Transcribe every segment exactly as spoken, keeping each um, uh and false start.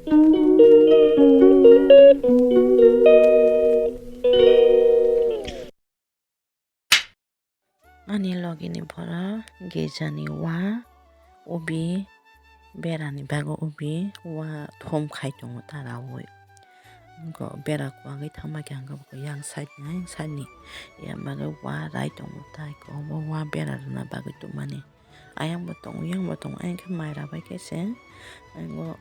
Ani logi ni borok girja ni wa ubi bera ni bagwi ubi wa thum khai tongo ta raui. Wngkha bera kwagwi thangma khe hwnkhe yang side ni, yang side ni yang bagwi wa rai tongo ta, eko obo wa bera rwna bagwi tubumani. Ayang bo tongo, yang bo tongo, ayang khe mai rabai khe se, ayang o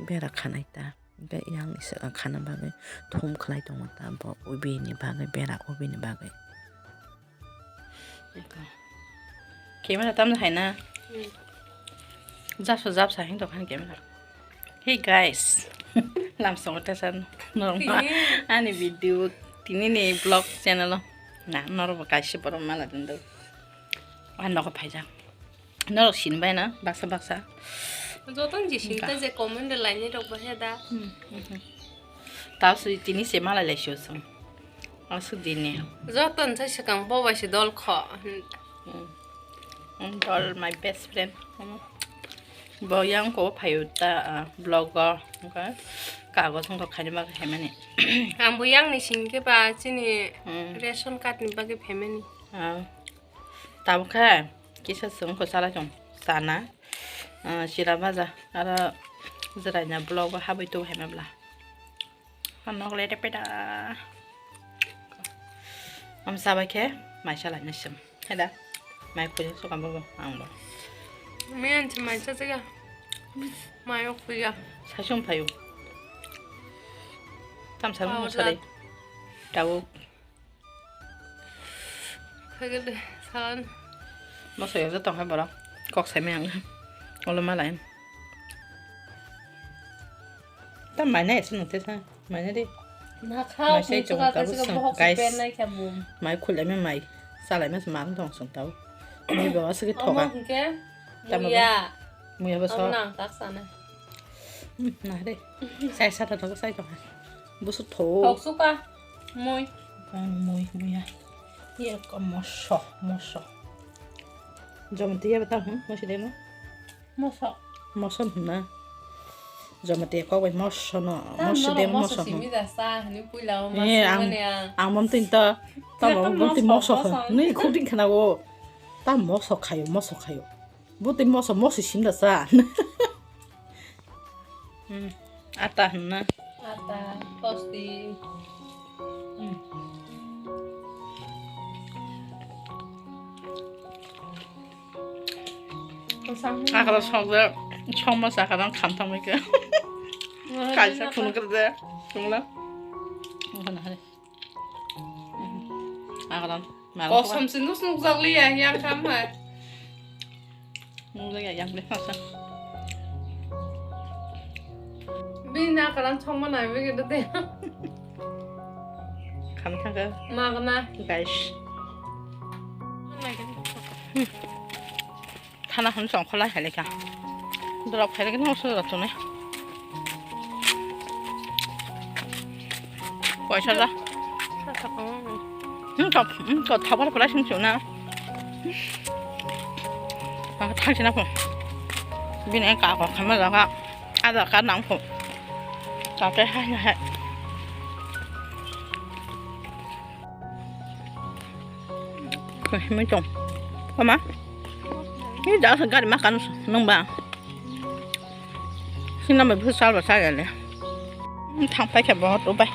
bera khanai ta. Hwnkhe yang ni swkang khana bagwi thum khlai tongo ta bo ubi ni bagwi, bera ubi ni bagwi. Camera tamni hai na? Hmm. Japsa japsa hin tongkha ni camera. Hey guys, lamsongo tesa norok no ani video tini ni vlog channel o na norok bo kaisa borok mala dun do. Ani nogo phaijak. Norok sinibaina baksa baksa. Joto ni je sini ta je comment de lainai rok bo he da. Hmm, hmm, hmm. Tao sui tini se malai lai sio song. Asuk dini. Joto ni sai swkang bo bai se dol kho. Hmm. Hmm, dol my best friend. Hmm. Bo yang ko phayu ta, ah, vlog o. Okay. Kagoj wngkha khaini bagwi haimani. Ang bo yang ni sini khe ba chini, hmm, ration card ni bagwi phaimani. Ah. Tabuk khe kisa chwng kho chalai tong chana, ah, chira baja aro jwraina vlog o habwi tubu hai mabla. Nok le peda. Am sabai khe mai salai nai sum. Heda mai khujak sukam bo ang bo. Miyan se mai sa jaga. Mai ok puya. Sasum phayu. Tam sarum sari. Tabuk. Khagede san. Moso yo jotong hai borok. Kok sai meng. Olo malai. Ta mai nai se nung te sa. Mai nai di. Na khao. Mai sai chong ta bu sang, guys. Mai khulai me mai. Salai me mang tong sang tau. Mai bawa se thoka. Tamo muya. Muya bo so. Nang tak sana. Hmm, nah deh. Saya sata toko saya toko. Busuk tho. Thok suka. Mui. Mui, muya. Iya ko moso, moso. Jom tiya bata hmm, mosi deno. Moso. Moso na. Jom tiya ko bai moso no. Mosi deno moso. Simi da sa ni puila o. Eh, ang, ang mam tin to. Ta mam tin moso. Ni khuding khana go. Ta moso khayo, moso khayo. Bwtwi moso moso simda cha. Hmm, ata hwnna. Ata, tosti. Hmm. Akara sokda, sokma sakara khamtang bai khe. Kaisa phunukra de, chungla. Okhana hari. Agalan. Kosom sindus nukjak liya yang kam hai. Nukjak ya yang le masa. Bini agalan songma nai bigi de. Kam thangka. Magna. Guys. Thana hwn chong kholai hai lekha. Dorok phai lekha no sura tuni. Koisa da. Hmm, to, hmm, to thabar pura sing suna. Ang thang sina pho. Bini ka ko khama jaga. Ada ka nang pho. Ka ke hai hai. Khe himwi tong. Koma? Ni da sa gari ma kanu nung ba. Sina mai bu sal ba sa ya le. Thang pai khe bo to bai.